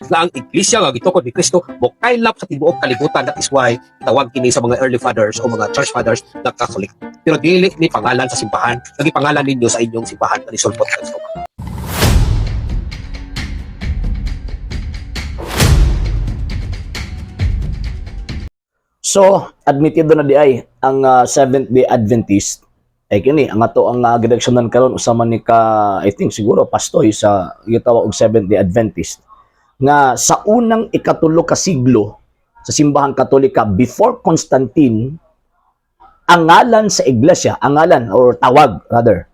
Nga ang iglesia nga gitukod ni Kristo mokaylap sa tibuok kalibutan. That is why tawag kini sa mga early fathers o mga church fathers na Catholic. Pero dili ni pangalan sa simbahan, nga pangalan ninyo sa inyong simbahan nga nisulpot sa Roma. So, admitido na diay ang Seventh Day Adventist ay kini ang ato ang gireaksyonan karon, usa man ni ka, I think siguro pastoy sa gitawag og Seventh Day Adventist, nga sa unang ikatulo ka siglo sa Simbahang Katolika, before Constantine, ang ngalan sa iglesia, ang ngalan or tawag rather,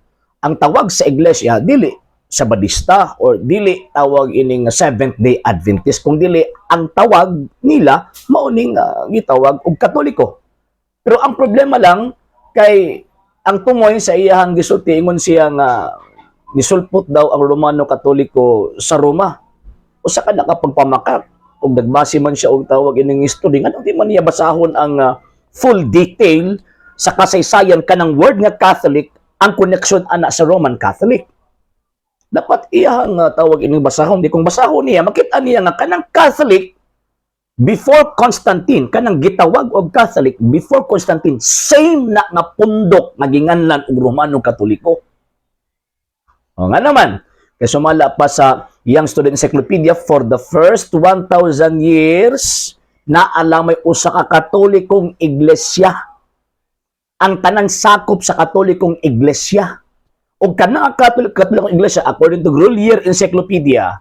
ang tawag sa iglesia dili Sabadista or dili tawag ining Seventh Day Adventist, kung dili ang tawag nila mao ning gitawag og Katoliko. Pero ang problema lang kay ang Tumoy sa iyahang gisulti, ingon siya nga nisulpot daw ang Romano Katoliko sa Roma. Usa ka nakapagpamakak ug nagbase man siya og tawag ining history, nganong di man niya basahon ang full detail sa kasaysayan kanang word nga Catholic, ang connection ana sa Roman Catholic? Dapat iyang tawag ining basahon. Di kung basahon niya, makita niya nga kanang Catholic before Constantine, kanang gitawag og Catholic before Constantine, same na nga pundok nga ginganlan og Romano Katoliko. O nga naman, kay sumala pa sa Young Student Encyclopedia, for the first 1,000 years, naa lamay usa ka Katolikong iglesia. Ang tanan sakop sa Katolikong iglesia. O kanang Katolikong iglesia, according to Grolier Encyclopedia,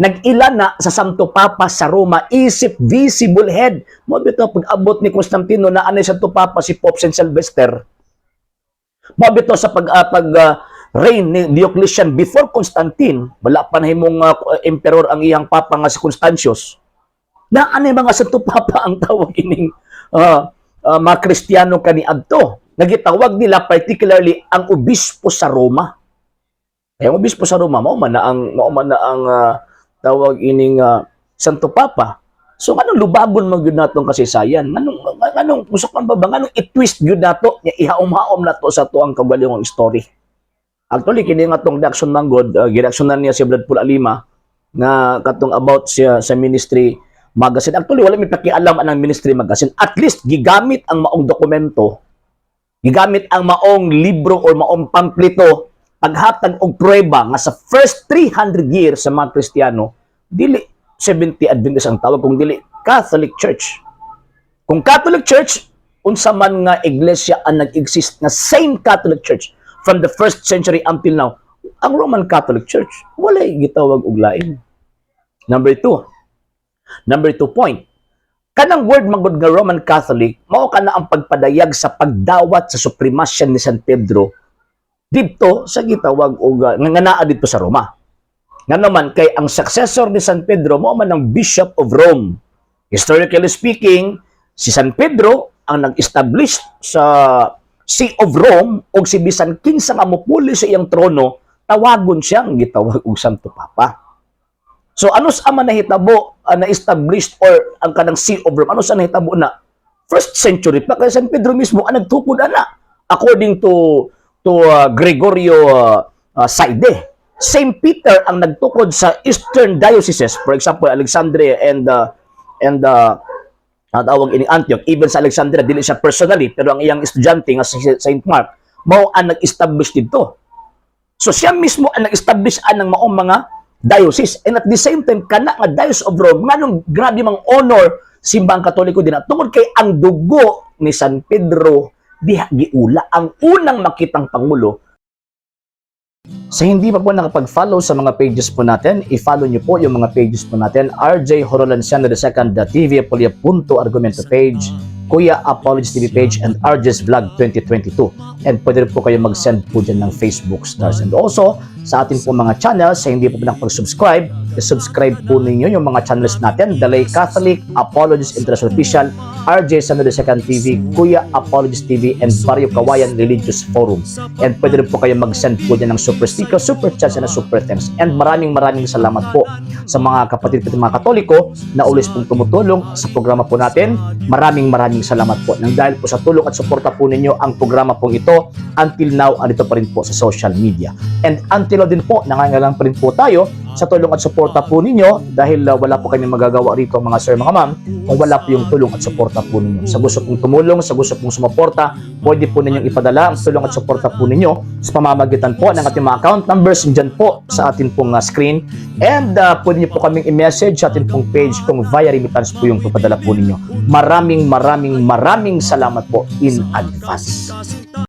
nag-ila na sa Santo Papa sa Roma isip visible head. Mao bitaw pag-abot ni Constantino na anay Santo Papa si Pope Saint Sylvester. Mao bitaw sa pag reign ni Diocletian before Constantine, wala pa nahimong emperor ang iyang papa nga si Constantius. Na anay mga Santo Papa ang tawag ining mga Kristiyano kaniadto. Nagitawag nila particularly ang obispo sa Roma. Kaya ang obispo sa Roma mao man na ang tawag ining Santo Papa. So nganong lubagon man gyud natong kasaysayan? Nganong usukan ba ba nganong i-twist gyud nato nya ihaom-haom nato sa tuang kaugalingong story? Actually, kini nga tong reaction man gud, gireaksyonan niya si Brad Paul Alima nga katong about siya sa Ministry Magazine. Actually, wala mi pakialam anang Ministry Magazine. At least gigamit ang maong dokumento, gigamit ang maong libro or maong pamplito paghatag og pruweba nga sa first 300 years sa mga Kristiyano, dili 70 Adventist ang tawag kung dili Catholic Church. Kung Catholic Church, unsa man nga iglesia ang nag-exist nga same Catholic Church from the first century until now? Ang Roman Catholic Church, walay gitawag og lain. Number two. Number two point. Kanang word magod nga Roman Catholic, mao kana ang pagpadayag sa pagdawat sa supremasya ni San Pedro didto sa gitawag og nga naa didto sa Roma. Nga naman kay ang successor ni San Pedro mao man ang Bishop of Rome. Historically speaking, si San Pedro ang nag-establish sa See of Rome ug si bisan kinsa nga mopuli sa iyang trono, tawagon siyang gitawag og Santo Papa. So ano sa man nahitabo na-established or ang kanang See of Rome, ano sa nahitabo na? First century pa kay San Pedro mismo ang nagtukod ana according to Gregorio Saide. Saint Peter ang nagtukod sa Eastern dioceses, for example, Alexandria and tawag ini Antioch. Even sa Alexandria, dili siya personally, pero ang iyang estudyante nga si Saint Mark mao ang nag-establish didto. So siya mismo ang nag-establish anang maong mga diocese. And at the same time, kana nga Diocese of Rome, nganong grabe mang honor Simbang Katoliko din tungod kay ang dugo ni San Pedro diha giula, ang unang makitang pangulo. Sa hindi pa po nakapag-follow sa mga pages po natin, i-follow niyo po yung mga pages po natin: RJ Horolanciano II, the TV Apolia Punto Argumento page, Kuya Apologies TV page, and RJ's Vlog 2022. And pwede rin po kayo mag-send po dyan ng Facebook stars. And also, sa atin po mga channels, sa hindi po nakapag-subscribe, i-subscribe po ninyo yung mga channels natin: The Lay Catholic, Apologies International Official, RJ San Second TV, Kuya Apologist TV, and Barrio Kawayan Religious Forum. And pwede rin po kayo mag-send po dyan ng super sticker, super chat, and super thanks. And maraming maraming salamat po sa mga kapatid po, mga Katoliko na always pong tumutulong sa programa po natin. Maraming maraming salamat po. Nang dahil po sa tulong at suporta po ninyo, ang programa pong ito until now andito pa rin po sa social media. And until now din po, nangangailangan pa rin po tayo sa tulong at suporta po ninyo dahil wala po kami magagawa rito, mga sir, mga ma'am, kung wala po yung tulong at suporta po ninyo. Sa gusto pong tumulong, sa gusto pong sumuporta, pwede po ninyong ipadala ang tulong at suporta po ninyo sa pamamagitan po ng ating mga account numbers dyan po sa atin pong screen. And pwede niyo po kaming i-message sa atin pong page kung via remittance po yung papadala po ninyo. Maraming maraming maraming salamat po in advance.